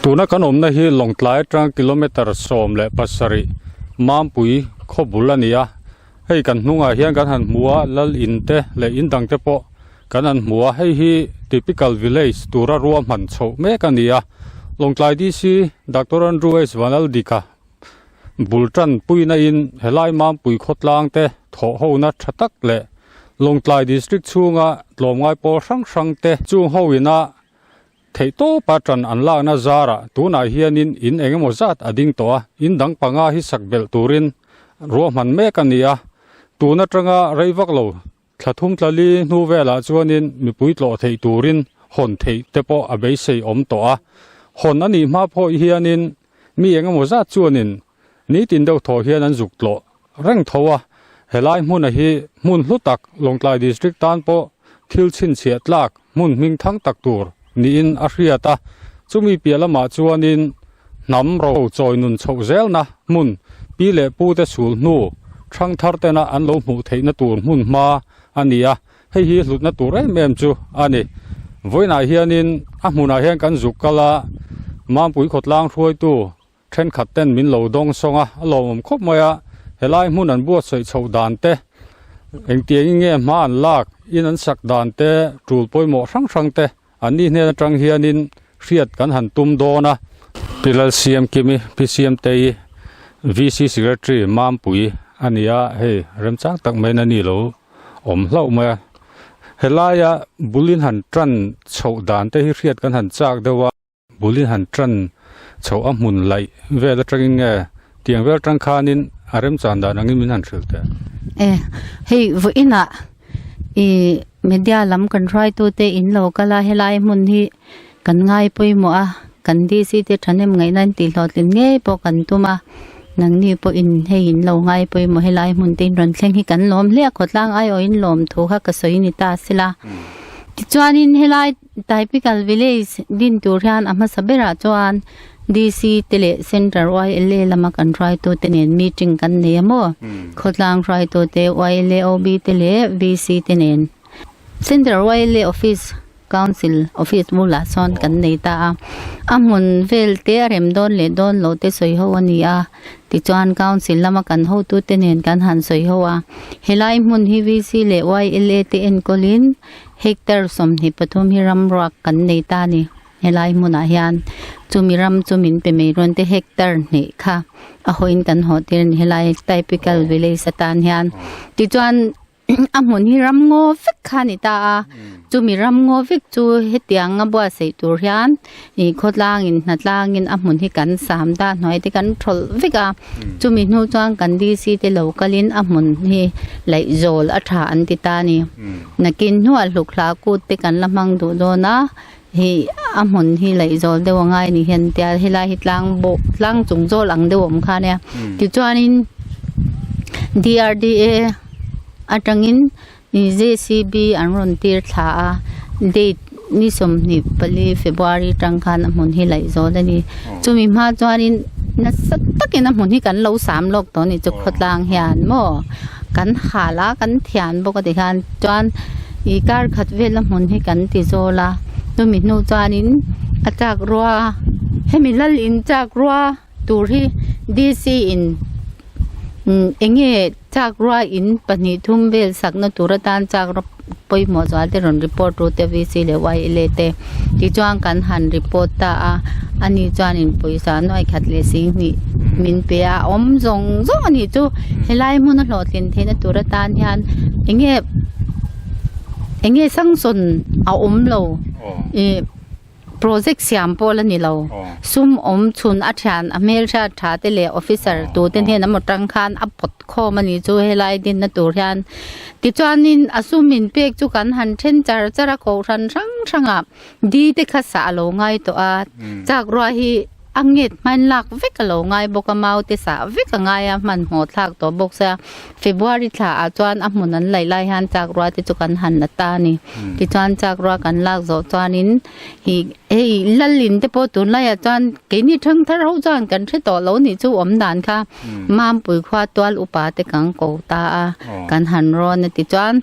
Tuna kan awmna hi Lawngtlai atanga kilometer 17 Mampui khaw bul a ni a, hei kan hnungah hian kan han hmu a lal in te leh in dang te pawh kan han hmu a, hei hi typical village tura ruahman chhoh mek a ni a, Lawngtlai DC Doctor Andrew H Vanaldika bul tan puina in helai Mampui khawtlang te thawh hona tha tak leh Lawngtlai district chhunga tlawmngai pawl hrang hrang te chung ho ina Theih tawpa ṭan an lakna zarah tunah hianin in eng emaw zat a ding tawh a, in dang panga hi sak belh turin ruahman mek a ni a. Tun aṭanga rei vak lo thla thum tla li hnu velah chuanin mipui tlawh theih turin hawn theih te pawh a beisei awm tawh a. Hawn a nih hma pawh hianin mi eng emaw zat chuanin nitin deuh thaw hian an zuk tlawh reng tho a, helai hmuna hi hmun hlu tak Lawngtlai District tan pawh thil chhinchhiah tlak hmun hming thang tak tur niin a hriat a, chumi piah lamah chuanin hnam ro chawi nun chhoh zelna hmun pi leh pu te sul hnu hrang thar tena an lo hmuh theihna tur hmun hma a ni a, hei hi hlutna tur em em chu a ni. Vawiinah hianin a hmunah hian kan zuk kal a, Mampui khawtlang hruaitu Thenkhat ten min lo dawng sawng a, a lawmawm khawp mai a, helai hmun an buatsaih chhoh dan te, engtiangin nge hma an lak, in an sak dan te, tul pawimawh hrang hrang te an ni hnen atang hianin hriat kan han tum dawn a. Pi Lalsiamkimi, Pi Siamtei, VC Secretary Mampui a ni a, hei remchang tak maiin a ni lo awm hlauh mai a. Helaia bul in han tan chhoh dan te hi hriat kan han chak deuh a. Bul in han tan chhoh a hmun laih vel atangin nge tiang vel atang khanin a remchan dan angin min han hrilh teh. E, hei vawiinah i media lam kan hruaitute in lo kal a, helai hmun hi kan ngai pawimawh a, kan DC te thahnem ngaihna in tih hlawhtlin ngei pawh kan tum a, nangni pawhin hei in lo ngai pawimawh helai hmun te in rawn thleng hi kan lawm hle a, khawtlang aiawhin lawm thu kha ka sawi ni ta sela. Tichuanin helai. Typical village din tur hian a hmasa berah chuan DC te leh Central YLA lama kan hruaitute nen meeting kan nei a maw? Khawtlang hruaitute YLA OB te leh VC te nen Central YLA office Council office bulah sawn kan nei ta a. A hmun vel te a rem dawn leh dawn loh te sawi ho a ni a. Tichuan Council lama kan hotute nen kan han sawi ho a. Helai hmun hi VC leh YLA te enkawlin Hectare 23 hi ram ruak kan nei ta a ni. Helai hmunah hian chumi ram chu min pe mai rawn te hectare hnih kha a hawiin kan haw tir a ni helai typical village atan hian. Tichuan a hmun hi ram ngaw vek kha a ni ta a, chumi ram ngaw vek chu hetiang a buatsaih tur hian ih khawtlangin hnatlangin a hmun hi kan sam ta hnuai te kan thawlh vek a. Chumi hnu chuan kan DC te lo kalin a hmun hi laih zawl a tha an ti ta a ni. Nakin hnuah hluk hla kut te kan la hmang duh dawn a, hei a hmun hi laih zawl deuh a ngai a ni hian tia helai hi tlang bawh tlang chung zawl ang deuh a awm kha nia. Tichuanin DRDA atangin JCB an rawn tir thla a, date ni 24 February tang khan a hmun hi laih zawl a ni. Chumi hma chuanin nasa takin a hmun hi kan lo sam lawk tawh a ni chu khawtlang hian maw kan hal a kan thian bawk a tikhan chuan ih kar khat vel a hmun hi kan ti zawl a chumi hnu chuanin a chak rua hemi lal in chak rua tur hi DC in eng nge chak rua in pahnih thum vel sakna tur atan chak rua pawimawh zual te rawn report tu te VC leh YLA te tichuan kan han report ta a ani chuanin pawisa nuai khat leh singhnih min pe a awm zawng zawng a nih chu helai hmuna hlawhtlin theihna tur atan hian eng nge eng nge sanction a awm lo ih. Project siam pawh la ni lo. Sum awm chhun a thian a hmelhriat tha te leh officer tu te hnen emaw tang khan a pawt khawm a ni chu helai dinna tur hian. Tichuanin a sum in pek chu kan han then char char a kohhran hrang hrangah di te kha sah a lo ngai tawh a, chak ruah hi a nget hman lak vek a lo ngai bawk a, mau te sah vek a ngai a, hmanhmawh thlak tawh bawk sia. February thla ah chuan a hmun an laih lai hian chak rua te chu kan han la ta a ni. Tichuan chak rua kan lak zawh chuanin ih hei lalin te pawh tunlaiah chuan keini thangthar ho chuan kan hre tawh lo nih chu awm dan kha Mampui khua tual upa te kan ko ta a, kan han rawn a tichuan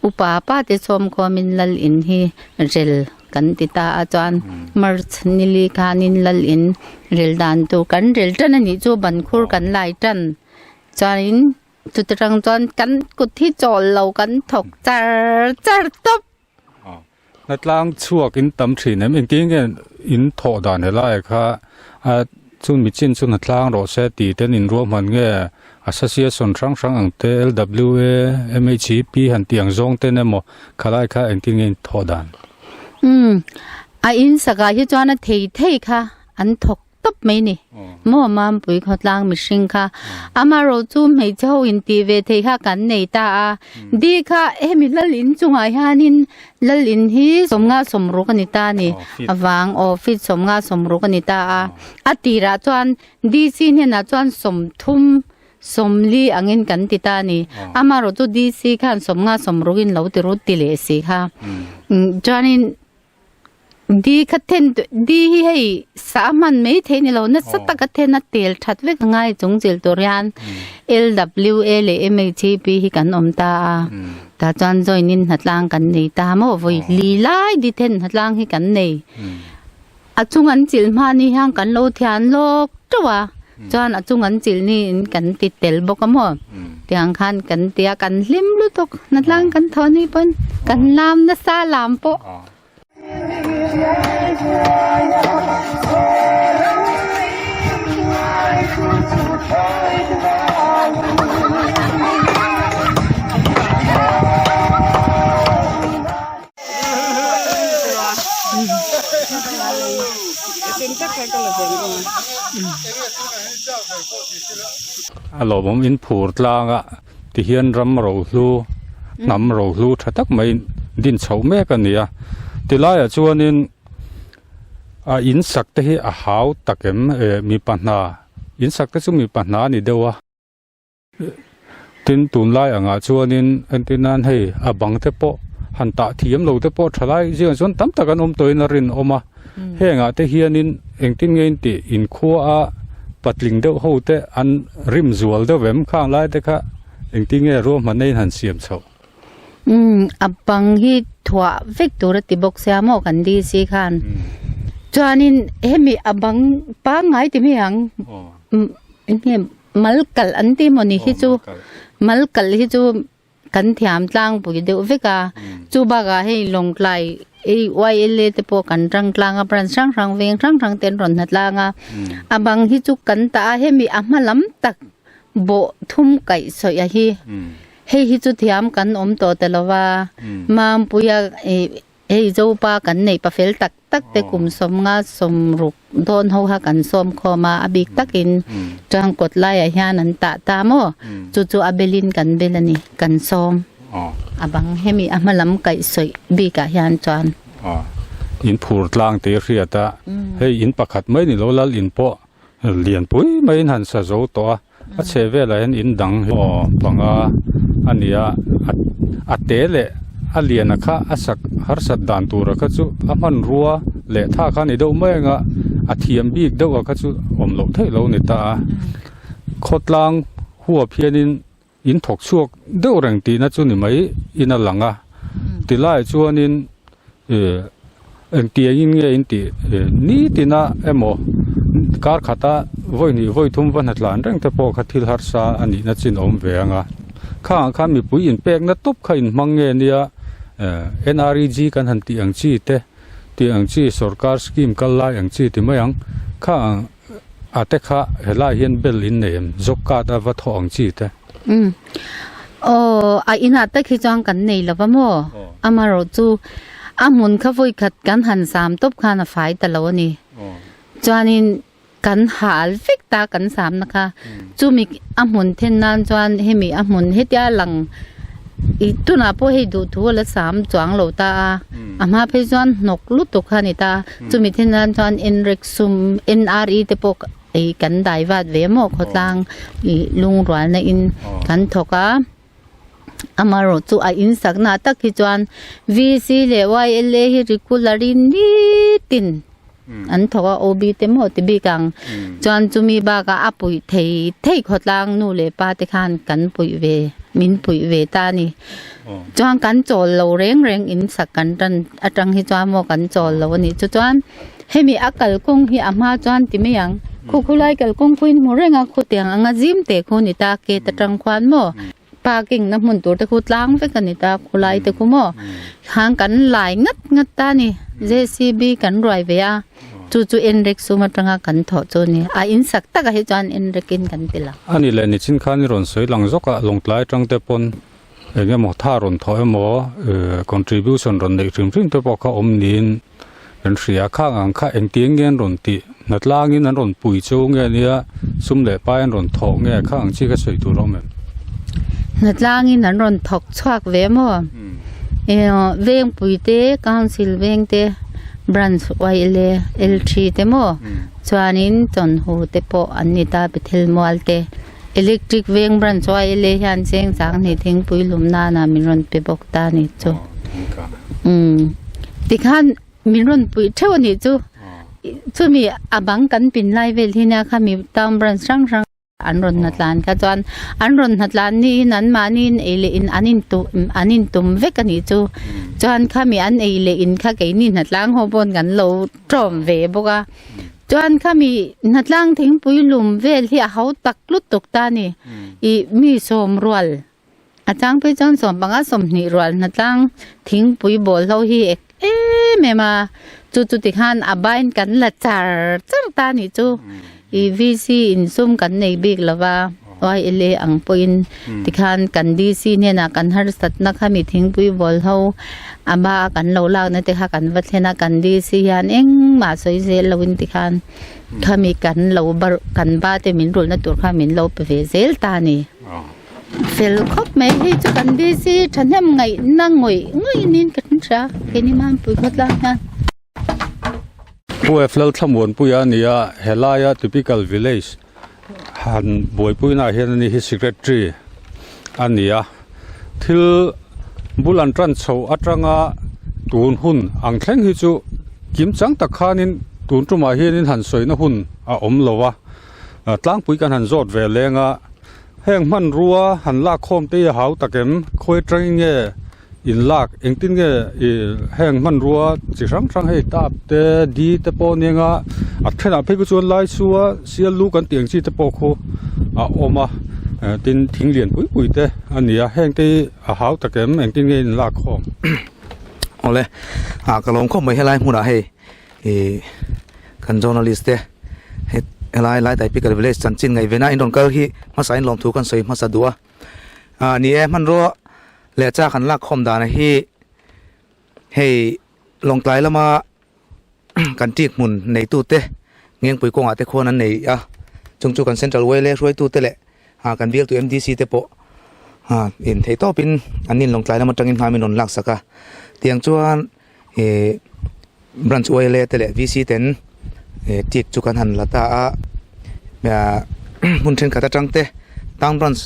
upa pa te sawm khawmin lalin hi rel. kan ti ta a chuan March nili khanin lal in rel dan tur kan rel tan a nih chu ban khur kan lai tan chuanin chuti tang chuan kan kut hi chawl lo kan thawk char char tawp. Hnatlang chhuak in tam thin em? Engtin nge in thawh dan helai kha a chu michin chu hnatlang rawh se tih ten in ruahman nge association hrang hrang ang te LWA, MHEP han tih ang zawng ten emaw khalai kha engtin nge in thawh dan? Umm a in sakah hi chuan a thei thei kha an thawk tawp mai ni. Maw Mampui khawtlang mihring kha amarawh chu hmeichhe ho in tih ve theih kha kan nei ta a. Di kha hemi lal in chungah hianin lal in hi sawmnga sawmruk a ni ta a ni. Avang aw feet sawmnga sawmruk a ni ta a. A tirah chuan DC hnenah chuan sawmthum sawmli angin kan ti ta a ni. Amarawh chu DC khan sawmnga sawmruk in lo ti rut ti leh si kha. Chuanin Di kha then di hi hei sa hman mai thei ni lo nasa taka then a tel that vek a ngai chung chil tur hian LWA leh MHP hi kan awm ta a tah chuan join in hnatlang kan nei ta maw vawi li lai di then hnatlang hi kan nei a chung an chilh hma ni hian kan lo thian lawk teuh a chuan a chung an chilh ni in kan ti tel bawk a maw tiang khan kan ti a kan hlim lutuk hnatlang kan thaw ni pawn kan lam nasa lam pawh. A lawmawm in phur tlang a tihian ram rohlu hnam rohlu tha tak mai din chhoh mek a ni a tilaiah chuanin a in sak te hi a hau tak em eh mipa hna in sak te chu mipa hna a ni deuh a. Tin, tunlai angah chuanin entir nan hei a bang te pawh han tah thiam lo te pawh tha lai zingah chuan tam tak an awm tawhin a rinawm a. Hengah te hianin engtin nge intih inkhua a patling deuh ho te an rim zual deuh em khang lai te kha engtin nge ruahmanna in han siam chhoh. Umm a bang hi thuah vek tur a ti bawk sia maw kan DC khan. Chuanin hemi a bang pangngai ti mai ang eng nge Mal kalh an ti maw ni hi chu mal kalh hi chu kan thiam tlangpui deuh vek a chu bakah hei lawngtlai hei YLA te pawh kan tang tlang a branch hrang hrang veng hrang hrang te an rawn hna tlang a a bang hi chu kan tah a hemi a hma lam tak bawh thum kaih sawi a hi hei hi chu thiam kan awm tawh ta lo va Mampuia ih Hei Zopa kan neih pafel tak tak te kum sawmnga sawmruk dawn ho kha kan sawm khawm a, a bik takin chuan kawt laiah hian an tah ta maw? Chu chu a belin kan bel a ni, kan sawm. A bang hemi a hma lam kaihsawih bikah hian chuan. In phur tlang tih a hriat a, hei in pakhat mai ni lo lal in pawh lianpui maiin han sa zo tawh a. A chhe velah hian in dang hi aw panga a ni a a te leh a lian a kha a sak harsat dan tur a kha chu a hmanrua leh tha kha a ni deuh mai ang a a thiam bik deuh a kha chu awm loh theih lo a ni ta a khawtlang huap hianin in thawk chhuak deuh reng tihna chu ni mai in a lang a tilaiah chuanin Ih engtiangin nge in tih nitina emaw kar khata vawi hnih vawi thum va hnatlan reng te pawh kha thil harsa a nihna chin a awm ve ang a khangah khan mipui inpekna tawp kha inhmang nge nia NREG kan han tih ang chi te tih ang chi sorkar scheme kal lai ang chi ti mai ang khang a te kha helai hian bel in nei em job card a va thawh ang chi te. Umm. Aw, a inah tak hi chuan kan nei lo va maw? Amaherawhchu a hmun kha vawi khat kan han sam tawp khan a fai ta lo a ni. Chuanin kan hal vek ta kan samna kha. Chumi a hmun then nan chuan hemi a hmun hetia lang i tunah pawh hei duhthu a la sam chuang lo ta a. A hma phei chuan hnawk lutuk kha a ni ta. Chumi then nan chuan NREG sum NRE te pawh Ei kan dai vat ve maw khawtlang ih lungrualna in kan thawk a amaherawh chu a in sakna tak hi chuan VC leh YLA hi regular in nitin an thawk a OB te maw ti bik ang chuan chumi bakah a puih thei thei khawtlang nu leh pa te khan kan puih ve min puih ve ta a ni. Chuan kan chawl lo reng reng in sak kan tan atang hi chuan maw kan chawl lo a nih chu chuan hemi a kalkawng hi a hma chuan ti mai ang khu khulai kalkawng pawhin hmu reng a khutiang anga zim teh khu ni ta gate atang khuan maw parking na hmun tur te khu tlang vek a ni ta khulai te khu maw khang kan lai ngat ngat ta a ni J C B kan ruai ve a chu chu enrek sum atanga kan thawh chu a ni a in sak takah hi chuan enrek in kan ti lo. A ni leh nichin khan i rawn sawi lang zawk a lawngtlai atang te pawn eng emaw tha rawn thawh emaw contribution rawn neih hrim hrim te pawh kha awm niin kan hria a khang ang kha engtiang nge an rawn tih hnatlangin an rawn pui chu nge nia sum leh pai an rawn thawh nge khang ang chi kha sawi tur a awm em? Hnatlangin an rawn thawk chhuak ve maw? Vengpui te council veng te branch YLA L3 te maw chuanin chawnhu te pawh an ni ta Bethel mual te. Electric veng branch YLA hian cheng chang hnih thingpui lum nana min rawn pe bawk ta a nih chu. Umm tikhan min rawn puih theuh a nih chu. Chumi a bang kan pin lai vel hi nia khami town branch hrang hrang an rawn hnatlan kha chuan an rawn hnatlan niin anmahniin ei leh in an intu an intum vek a nih chu. Chuan khami an ei leh in kha keini hnatlang ho pawn kan lo tawm ve bawk a. Chuan khami hnatlang thingpui lum vel hi a ho tak lutuk ta a ni. Ih mi sawm rual a chang phei chuan sawm panga sawmhnih rual hnatlang thingpui bawl ho hi ek em em a chu chu tikhan a bain kan la char char ta a nih chu. Ih VC insum kan nei bik lo va YLA ang pawhin tikhan kan DC hnenah kan harsatna khami thingpui bawl ho a ba a kan lo lakna te kha kan va thlen a kan DC hian engmah sawi zel loin tikhan khami kan lo bar kan ba te min rulhna tur kha min lo pe ve zel ta a ni. Fel khawp mai hei chu kan DC thahnem ngaihna ngawih ngawih niin ka hria keini Mampui khawtlang hian. Pu F Lalthlamuanpuia a ni a, helaia typical village han buaipuinaah hian ani hi secretary a ni a, thil bul an tan chhoh atanga tun hun ang thleng hi chu kim chang tak khanin tun tumah hianin han sawina hun a awm lo a, tlangpui kan han zawt ve leng a, heng hmanrua han lak khawm te hi a hau tak em, khawi atangin nge In lak engtin nge ih heng hmanrua chi hrang hrang hei tap te di te pawh a nia a thenah phei khu chuan lai chua sial lu kan tih ang chi te pawh khu a awm a tin thing lian pui pui te a ni a heng te hi a hau tak em engtin nge in lak khawm. Awle ah ka lawm khawp mai helai hmunah hei ih kan journalist te helai lai typical village chanchin ngaihven a in rawn kal hi hmasa in lawmthu kan sawi hmasa duh a. Ah ni e hmanrua leh cha kan lak khawm dan hi hei Lawngtlai lama kan ṭik hmun neitu te Ngengpui kawngah te khuan an nei a chung chu kan Central YLA hruaitu te leh ah kan bialtu M_D_C te pawh ah in theih tawpin an nin Lawngtlai lam atangin hma min rawn lak sak a tiang chuan ih Branch YLA te leh V_C ten ih ṭik chu kan han la ta a ah hmun thenkhat atang te Town Branch.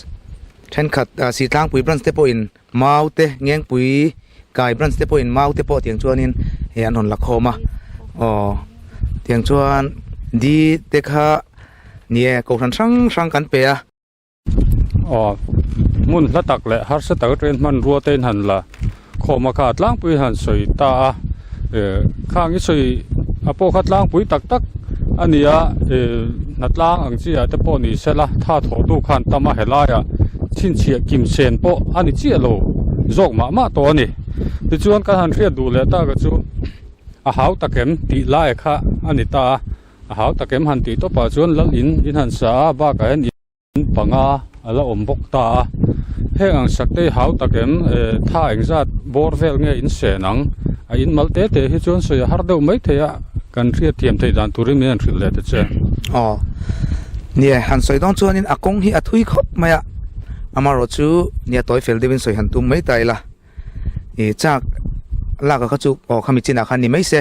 Thenkhat Sitlangpui branch te pawhin mau te Ngengpui kai branch te pawhin mau te pawh tiang chuanin hei an rawn la khawm a aw tiang chuan di te kha ni e kohhran hrang hrang kan pe a. Aw hmun hla tak leh harsa tak atangin hmanrua te in han la khawm a kha tlangpui han sawi ta a eh khang i sawi a pawh kha tlangpui tak tak a ni a eh hnatlang ang chi ah te pawh ni sela tha thawh tu khan tam a helaiah chhinchhiah kim sen pawh a ni chiah lo zawk mah mah tawh a ni tichuan kan han hriat duh leh tak a chu a hau tak em tih lai kha a ni ta a a hau tak em han tih tawpah chuan lal in in han sa a bakah hian Panga a la awm bawk ta a, heng ang sak te hi hau tak em eh tha engzat bawr vel nge in sen ang a in mal te te hi chuan sawi a har deuh mai thei a kan hriat thiam theih dan turin min han hrilh leh ta che. Aw nia han sawi dawn chuanin a kawng hi a thui khawp mai a amaherawh chu nia tawi fel deuhin sawi han tum mai ta ila ih chak lak a kha chu aw khami chinah khan ni mai se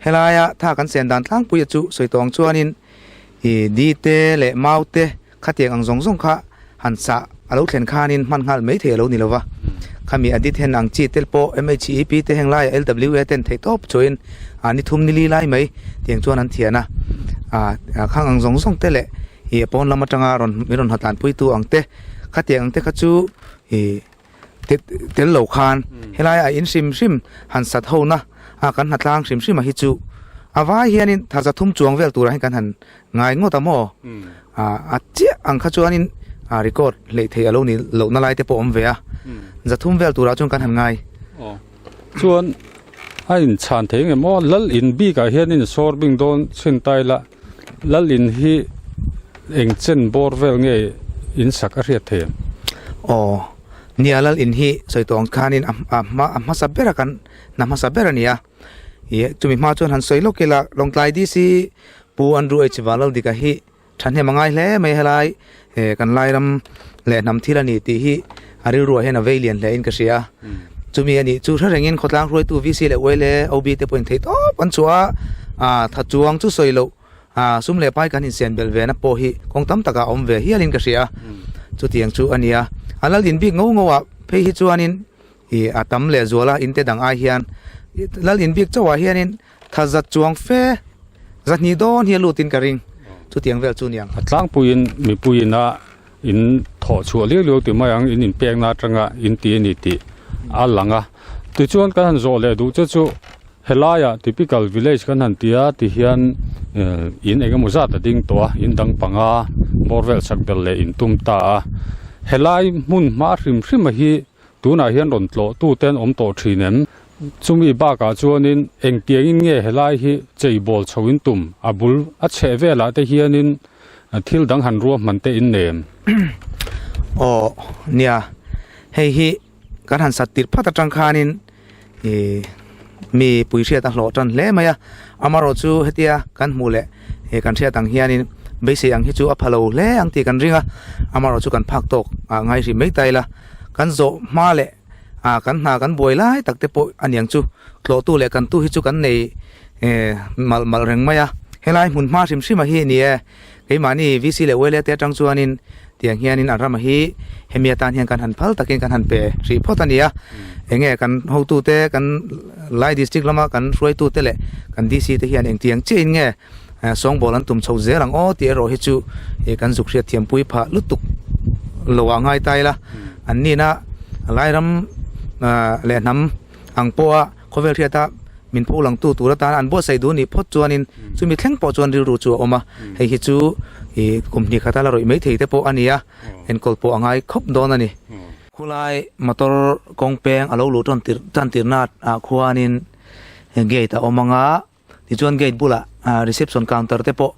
helaia tha kan sen dan tlangpui a chu sawi tawng chuanin. I di te leh mau te khatiang ang zawng zawng kha han chah a lo thlen khanin hman nghal mai thei a lo ni lo va. Khami a dit hen ang chi te pawh MHEP te heng laiah LWA ten theih tawp chuain a ni thum ni li lai mai tiang chuan an thian a. A khang ang zawng zawng te leh i a pawn lam atanga rawn min rawn hatlanpuitu ang te khatiang ang te kha chu. I tel lo khan helai a in hrim hrim han sat ho na a kan hnatlang hrim hrim a hi chu a vai hianin tha 300 chuang vel turah hian kan han ngai ngawt a maw a chiah ang kha chuanin a record hleih theih alo ni loh na lai te pawh awm ve a 300 vel turah chuan kan han ngai. Chuan a inchhan thei nge maw lal in bikah hianin sawr bing dawn chhin ta ila Lal in hi eng chen bawr vel nge in sak a hriat thei em? Aw, nia lal in hi sawi tawh ang khanin a a hma a hmasa ber a kan hna hmasa ber a ni a. Ih chumi hma chuan han sawi lawk ila Lawngtlai DC Pu Andrew H Vanlaldika hi thahnem a ngai hle mai helai eh kan Lairam leh hnam thil a ni tih hi a rilruah hian a vei lian hle in ka hria. Chumi a nih chu hre rengin khawtlang hruaitu VC leh ULA, OB te pawhin theih tawp an chhuah a, ah tha chuang chu sawi loh ah sum leh pai kan insian belh ve na pawh hi kawng tam takah a awm ve hialin ka hria. Chutiang chu a ni a, a lal in bik ngo ngo ah phei hi chuanin ih a tam leh zual a in te dang ai hian lal in bik chauhah hianin Tha zat chuang fe 200 dawn hi a lutin ka ring chutiang vel chu niang. A tlangpuiin mipuiin a in thawh chhuah liau liau ti mai ang in inpekna atanga in ti a ni tih a lang a. Tichuan kan han zawh leh duh che chu helaiah typical village kan han ti a tihian in eng emaw zat a ding tawh a in dang panga bawr vel sak bel leh in tum ta a. Helai hmun hma hrim hrim a hi Tunah hian rawn tlawh tute an awm tawh thin em? Chumi bakah chuanin engtiangin nge helai hi cheibawl chho in tum? A bul a chheh velah te hianin thil dang han ruahman te in nem? Aw, nia, hei hi kan han sat tirh phat atang khanin ih mi pui hriat a hlawh tan hle mai a, amarawh chu hetia kan hmuh leh kan hriat ang hianin beisei ang hi chu a pha lo hle ang tih kan ring a, amarawh chu kan phak tawk ah ngai hrih mai ta ila. Kan zawh hma leh ah kan hna kan buai lai tak te pawh a niang chu tlawhtu leh kantu hi chu kan nei eh malh malh reng mai a helai hmun hma hrim hrim a hi ni e keimahni VC leh YLA te atang chuanin tiang hianin an rama hi hemi atan hian kan han phal takin kan han pe hrih phawt a ni a enge kan hotu te kan lai district lama kan hruaitu te leh kan DC te hian engtiang chiahin nge Sawngbawl an tum chho zel ang aw tih erawh hi chu kan zuk hriat thiampui phah lutuk lo ah ngai ta ila. An nihna Lairam leh hnam ang pawha khawvel hriata min pho langtu tur atana an buatsaih duh nih phawt chuanin chumi thleng pawh chuan rilru chu a awm a. Hei hi chu kum hnih khata la rawih mai thei te pawh a ni a, enkawl pawh a ngai khawp dawn a ni. Khulai motor kawng peng a lo luh tan tirna ah khuanin gate a awm ang a. Tichuan gate bulah reception counter te pawh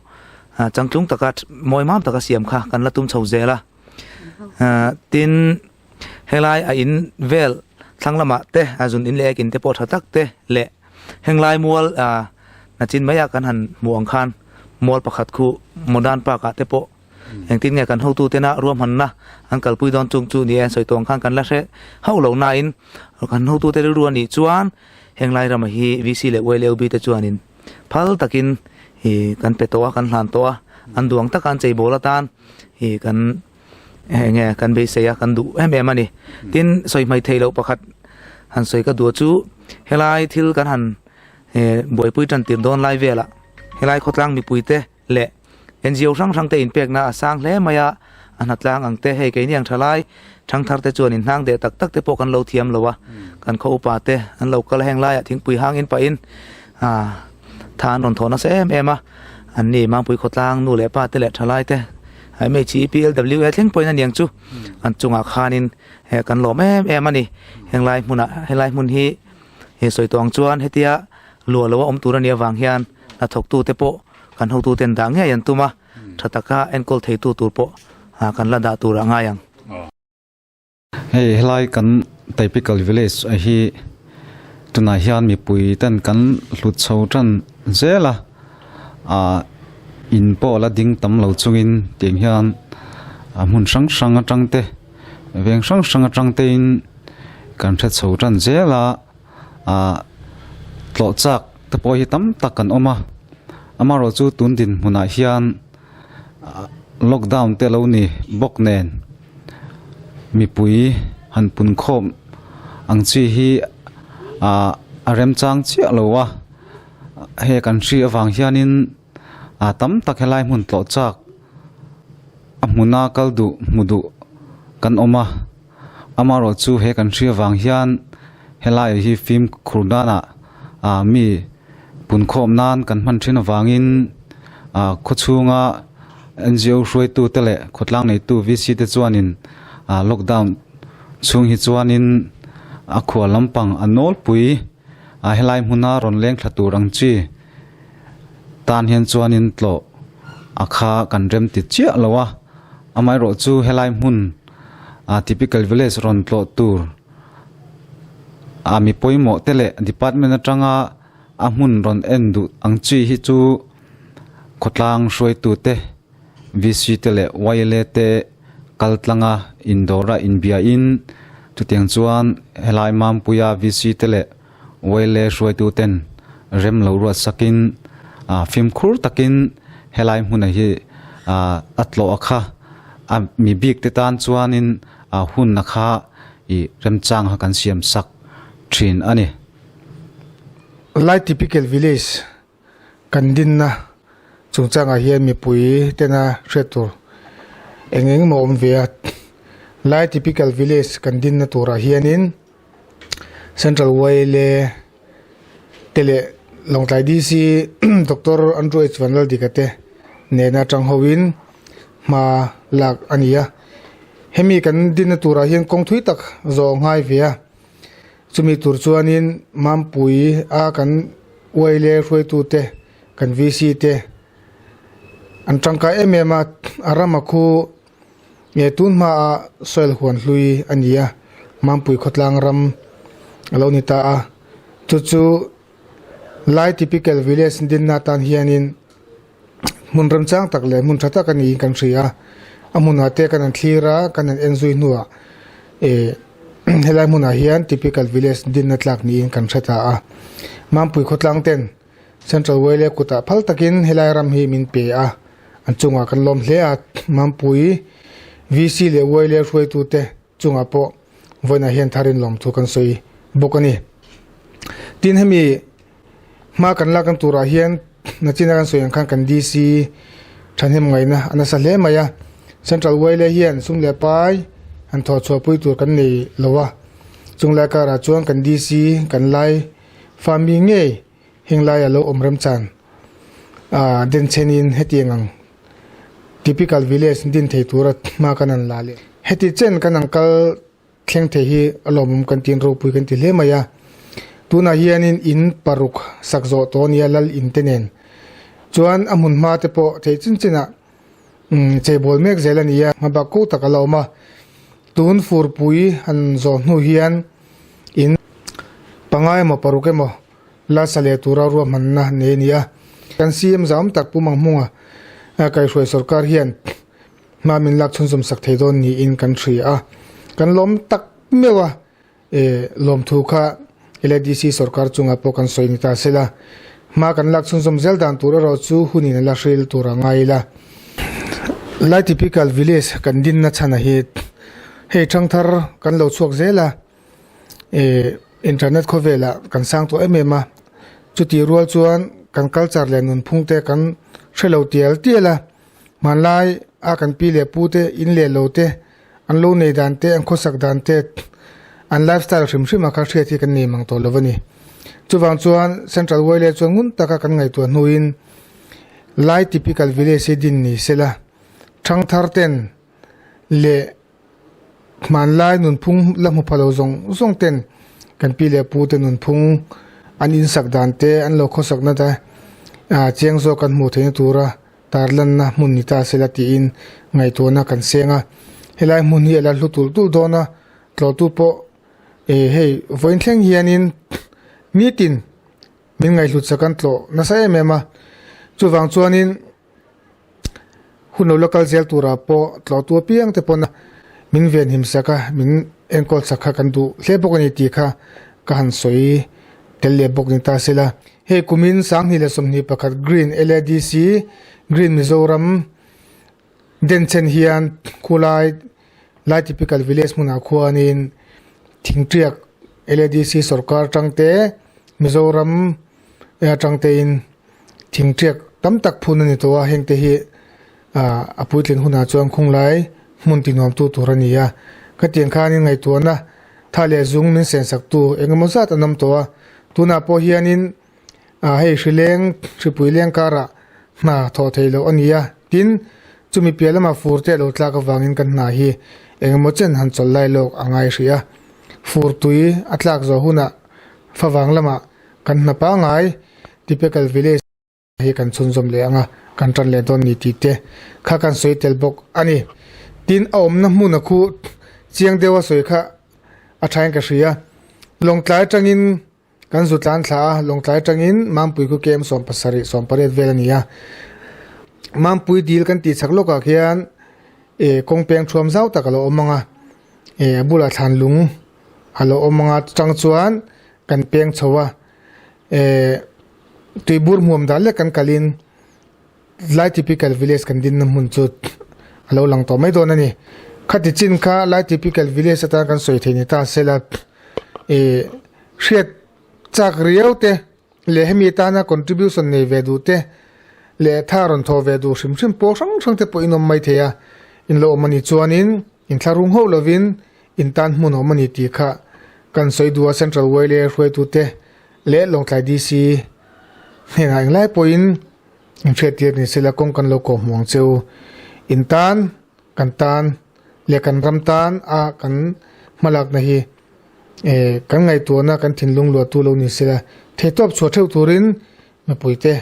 changtlung taka mawi mam taka siam kha kan la tum chho zel a. Tin helai a in vel thlang lamah te a zun in leh ek in te pawh tha tak te leh henglai mual nachin maiah kan han hmuh ang khan mual pakhat khu modern park ah te pawh Engtin nge kan hotu tena ruahmanna an kalpui dawn chung chu ni e, sawi tawng khan kan la hre hauh lo nain kan hotu te rilru a nih chuan heng lai rama hi VC leh YLB te chuanin phal takin ih kan pe tawh a, kan hlan tawh a, an duang taka an cheibawl atan ih kan enge kan beisei a, kan duh em em a ni. Tin, sawi hmai theih loh pakhat han sawi ka duh chu helai thil kan han buaipui tan tir dawn lai velah helai khawtlang mipuite leh NGO hrang hrang te inpekna a sang hle mai a, a hnatlang ang te hei keini ang tha lai thangthar te chuan inhnang deh tak tak te pawh kan lo thiam lo a, kan khaw upa te an lo kal a heng laiah thingpui hang in pahin ah tha an rawn thawh nasa em em a, an ni Mangpui khawtlang nu leh pa te leh tha lai te MHEPLWA thleng pawhin a niang chu an chungah khanin eh kan lawm em em a ni, henglai hmunah helai hmun hi he sawi tawh ang chuan hetia luah lo a awm tur a nih avang hian hnathawktute pawh kan hotuten dah ngei an tum a, tha taka enkawl theitu tur pawh kan la dah tur a ngai ang. Hei helai kan Typical Village a hi tunah hian mipui ten kan hlut chho tan zel a, ah in pawh la ding tam lo chungin tiang hian a hmun hrang hrang atang te veng hrang hrang atang te in kan hre chho tan zel a. ah tlawh chak te pawh hi tam tak kan awm a amaherawh chu tun dinhmunah hian lockdown te lo ni bawk nen mipui han pun khawm ang chi hi ah a remchang chiah lo a hei kan hri avang hianin ah tam tak helai hmun tlawh chak a hmuna kal duh hmu duh kan awm a. Amaherawh chu he kan hria vang hian helai hi fimkhur danah ah mi punkhawm nan kan hman thin avangin ah khawchhunga N_G_O hruaitu te leh khawtlang neitu V_C te chuanin ah lockdown chhung hi chuanin a khual lampang a nawlpui ah helai hmuna rawn leng thla tur ang chi tan hian chuanin tlawh a kha kan rem ti chiah lo a amaherawh chu helai hmun ah typical village rawn tlawh tur a mi pawimawh te leh department atanga a hmun rawn en duh ang chi hi chu khawtlang hruaitu te V_C te leh Y_L_A te kal tlanga indawra inbiahin chutiang chuan helai Mampuia V_C te leh Y_L_A hruaitu ten rem lo ruat sakin ah fimkhur takin helai hmuna hi ah a tlawh a kha a mi bik te tan chuanin ah hun a kha ih remchang kha kan siam sak thin a ni. Lai Typical Village kan dinna chungchangah hian mipui tena hriat tur eng eng emaw awm ve a. Lai Typical Village kan dinna turah hianin Central YLA te leh Lawngtlai DC Doctor Andrew H Vanlaldika te nena tang hoin hma lak a ni a. Hemi kan dinna turah hian kawng thui tak zawh ngai ve a. Chumi tur chuanin Mampui a kan uai leh hruaitute kan VC te an tangkai em em a, a rama khu nge tun hmaah soil huan hlui a ni a, Mampui khawtlang ram a lo ni ta a. Chu chu Lai Typical Village dinna atan hianin Hmun remchang tak leh hmun tha tak a niin kan hria a, a hmunah te kan han thlir a, kan han en zui hnuah eh helai hmunah hian typical village dinna tlak niin kan hre ta a. Mampui khawtlang ten Central Wele kutah phal takin helai ram hi min pe a, an chungah kan lawm hle a, Mampui VC leh Wele hruaitute chungah pawh vawiinah hian tharin lawmthu kan sawi bawk a ni. Tin hemi Hma kan lak ang turah hian nachina kan sawi ang khan kan DC thahnem ngaihna a nasa hle mai a, Central YLA hian sum leh pai han thawh chhuah pui tur kan nei lo a, chung lai karah chuan kan DC kan lai fa mi ngei heng laia lo awm remchan ah denchhenin hetiang ang typical village din thei tura hma kan han la leh heti chen kan ang kal Thleng thei hi a lawmawm kan tiin ropui kan ti hle mai a. Tunah hianin in paruk sak zawh tawh a nia lal in te nen chuan a hmun hma te pawh theih chin chinah cheibawl mek zel a ni a, hmabak ko tak a la awm a. Tun furpui han zawh hnu hian in panga emaw paruk emaw la sa leh tura ruahmanna nei a ni a. Kan CM zam tak Pu Manghmunga kaihhruai sorkar hian Hma min lak chhunzawm sak thei dawn niin kan hria a, kan lawm tak meuh a, e lawmthu kha LADC sorkar chungah pawh kan sawi ni ta sela, hma kan lak chhunzawm zel dan tur erawh chu hunin a la hril tur a ngai ila. Lai typical village kan dinna chhan a hi hei thangthar kan lo chhuak zel a, e internet khawvelah kan sang tawh em em a, chutih rual chuan kan culture leh nunphung te kan hrelo tial tial a. Hmanlai a kan pi leh pu te, in leh lo te, an lo nei dan te, an khawsak dan te, an lifestyle hrim hrim a kha hriat hi kan nei mang tawh lo a ni. Chuvang chuan Central Wile chuan ngun taka kan ngaihtuah hnuin Lai typical village hi din ni sela, thangthar ten leh Hmanlai nunphung la hmu pha lo zawng zawng ten kan pi leh pu te nunphung an insak dan te an lo khawsakna te ah chiang zawk kan hmuh theihna tura tarlanna hmun ni ta sela tiin ngaihtuahna kan seng a. Helai hmun hi a la hlu tulh tulh dawn a, tlawhtu pawh eh hei vawiin thleng hianin nitin min ngaihhlut sak an tlawh nasa em em a, chuvang chuanin Hun lo la kal zel turah pawh tlawhtu apiang te pawn min venhim sak a, min enkawl sak kha kan duh hle bawk a ni tih kha ka han sawi tel leh bawk ni ta sela. Hei kumin 2021 Green LADC Green Mizoram denchhen hian khulai Lai Typical Village hmunah khuanin thingtiak LADC sorkar tangte Mizoram atangtein Thingṭiak tam tak phun a ni tawh a, hengte hi a puitlin hunah chuan khunglai hmun ti nuamtu tur a ni a. Khatiang khanin ngaihtuahna tha leh zung min sensaktu engemaw zat an awm tawh a, tunah pawh hianin hei hrileng hripui leng karah hna thawh theih loh a ni a, tin, chumi piah lamah fur te a lo tlak avangin kan hna hi engemaw chen han chawlh lai lawk a ngai hrih a, fur tui a tlak zawh hunah favang lamah kan hna pangai Typical Village. Hi kan chhunzawm leh ang a, kan tan leh dawn ni tih te kha kan sawi tel bawk a ni. Tin, a awmna hmun a khu chiang deuh a sawi kha a thain ka hria. Lawngtlai atangin kan zu tlan thla a, Lawngtlai atangin Mampui khu KM 17, 18 vel a ni a. Mampui dil kan tih chak lawkah khian eh kawng peng thuam zau tak a lo awm ang a, eh a bulah thlan lung a lo awm ang a, chutang chuan kan peng chho a, eh Tuibur hmuam dan leh kan kalin Lai Typical Village kan dinna hmun chu a lo lang tawh mai dawn a ni. Khati chin kha Lai Typical Village atan kan sawi thei ni ta sela ih hriat chak riau te leh hemi atana contribution nei ve duh te leh tha rawn thawh ve duh hrim hrim pawh hrang hrang te pawh in awm mai thei a, in lo awm a nih chuanin inthlahrung hauh lovin in tan hmun awm a ni tih kha kan sawi duh a Central Wile hruaitute leh Lawngtlai DC hnenah englai pawhin inhriattir ni sela kawng kan lo kawh hmuh ang che u. In tan, kan tan leh kan ram tan a kan hmalakna hi eh kan ngaihtuahna kan thinlung luahtu lo ni sela theihtawp chhuah theuh turin mipuite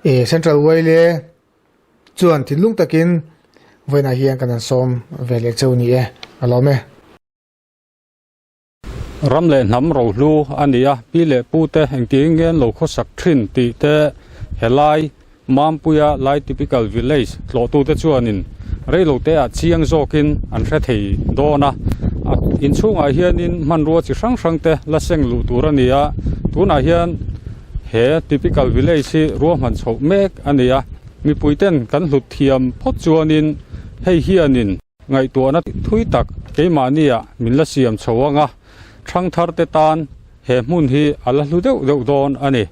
eh Central Wile chuan thinlung takin vawiinah hian kan han sawm ve leh cheu ni e, a lawm e. Ram leh hnam rohlu a ni a, pi leh pu te engtin nge an lo khawsak thin tih te helai Mampuia Lai Typical Village tlawhtute chuanin reilote ah chiang zawkin an hre thei dawn a. Inchhungah hianin hmanrua chi hrang hrang te la seng luh tur a ni a, tunah hian he Typical Village hi ruahman chhoh mek a ni a, mipuiten kan hlut thiam phawt chuanin hei hianin Ngaihtuahna thui tak keimahnia min la siam chho ang a, thangtharte tan he hmun hi a la hlu deuh deuh dawn a ni.